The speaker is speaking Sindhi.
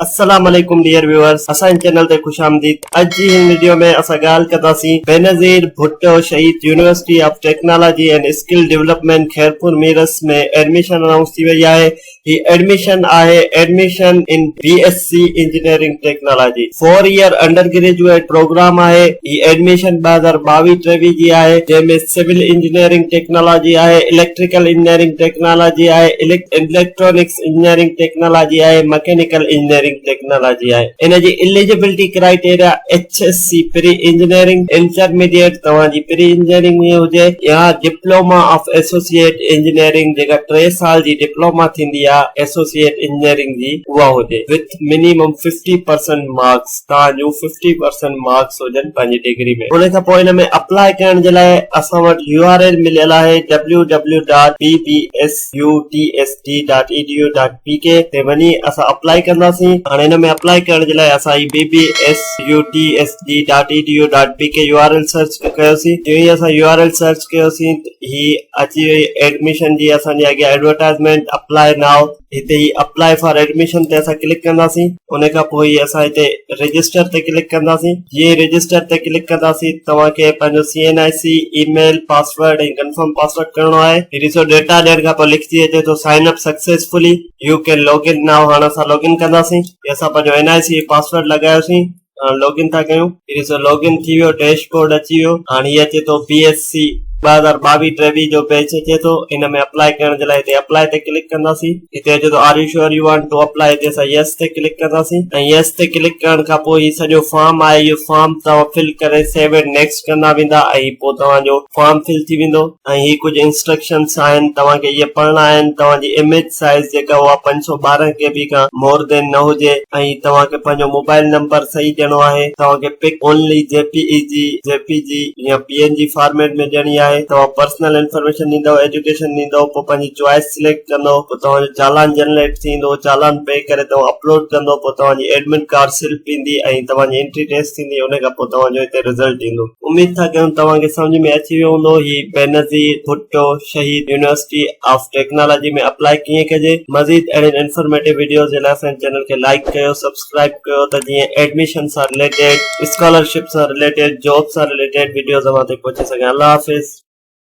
السلام عليڪم ڊيئر ويوئرس اسان جي چينل تي خوش آمديد اڄ جي هن وڊيو ۾ اسان ڳالهه ڪنداسين Benazir Bhutto Shaheed university of technology and skill development Khairpur Mirs ۾ admission announce ٿي وئي آهي هي ايڊميشن آهي admission in B S C engineering technology four year undergraduate programme آهي هي ايڊميشن 2022 23 جي آهي جنهن ۾ سول انجنيئرنگ ٽيڪنالاجي آهي اليڪٽريڪل انجنيئرنگ ٽيڪنالاجي آهي اليڪٽرانڪس انجنيئرنگ ٽيڪنالاجي آهي مڪينيڪل انجنيئرنگ ٽيڪنالاجي آهي ان جي eligibility criteria H S C pre engineering intermediate توهان جي پري انجنيئرنگ ۾ هجي يا ڊپلوما آف ايسوسيئيٽ انجنيئرنگ جيڪا 3 سال جي ڊپلوما ٿيندي آهي ايسوسيئيٽ انجنيئرنگ جي اها هجي وٿ منيمم 50% مارڪس توهان جون 50% مارڪس هجن پنهنجي ڊگري ۾. ان کان پوء ان ۾ اپلاء ڪرڻ جي لاء اسان وٽ يو آر ايل مليل آهي W W dot B B S U T S D dot E D U dot P K تي وڃي اسان اپلاء ڪنداسين. هاڻي ان ۾ اپلاء ڪرڻ جي لاء اسان هي B B S U T S D dot E D U dot P K U R L search ڪيوسين. جيئن ئي اسان يو آر ايل سرچ ڪيوسين ته هي اچي وئي ايڊميشن جي اسان جي اڳيان ايڊورٽائزمينٽ اپلاء نائو. هتي هي اپلاء فار ايڊميشن تي اسان ڪلڪ ڪنداسين ان کان پوء هي اسان هتي رجسٽر تي ڪلڪ ڪنداسين جيئن ئي رجسٽر تي ڪلڪ ڪنداسين توهان کي پنهنجو C N I C email password ۽ confirm password ڪرڻو آهي هي ڏسو ڊيٽا ڏيڻ کان پوء لکجي اچي ٿو sign up successfully you can log in now هاڻ اسان لاگ ان ڪنداسين هي اسان پنهنجو اين I C password لڳايوسين هاڻ لاگ ان ٿا ڪيون هي ڏسو لاگ ان ٿي ويو ڊيش بورڊ اچي ويو هاڻ هي اچي ٿو بي ايس سي 2022 23 جو بيچ اچي ٿو ان ۾ اپلاء ڪرڻ جي لاء هتي اپلاء تي ڪلڪ ڪنداسين هتي اچي ٿو are you sure you want to apply هتي اسان يس تي ڪلڪ ڪنداسين ۽ يس تي ڪلڪ ڪرڻ کان پوء هي سڄو فارم آهي اهو فارم توهان فل ڪري سيو اينڊ نيڪسٽ ڪندا ويندا ۽ پوء توهان جو فارم فل ٿي ويندو ۽ هي ڪجهه انسٽرڪشنس آهن توهان کي اهي پڙهڻا آهن توهان جي اميج سائيز جيڪا اها 512 ڪي بي کان مور دين نه هجي ۽ توهان کي پنهنجو موبائل نمبر صحيح ڏيڻو آهي توهان کي pic only J P E G J P G يا پي اين جي فارميٽ ۾ ڏيڻي آهي توهان پرسنل انفارميشن ڏيندؤ ايجوڪيشن ڏيندؤ پوء پنهنجي چوائس سليڪٽ ڪندؤ پوء توهان جو چالان جنريٽ ٿيندو چالان پي ڪري توهان اپلوڊ ڪندو پوء توهان جي ايڊمٽ ڪارڊ سلپ ايندي ۽ توهان جي انٽري ٽيسٽ ٿيندي ان کان پوء توهان جو هتي رزلٽ ايندو. اميد ٿا ڪيون توهان کي سمجهه ۾ اچي ويو هوندو هي Benazir Bhutto Shaheed university of technology ۾ apply ڪيئن ڪجي مزيد اهڙين انفارميٽو وڊيوز جي لاء اسان جي چينل کي لائيڪ ڪيو سبسڪرائيب ڪيو ته جيئن ايڊميشن سان رليٽيڊ اسڪالرشپ سان رليٽيڊ جاب سان رليٽيڊ وڊيوز اوهان تائين پهچي سگهن الله حافظ.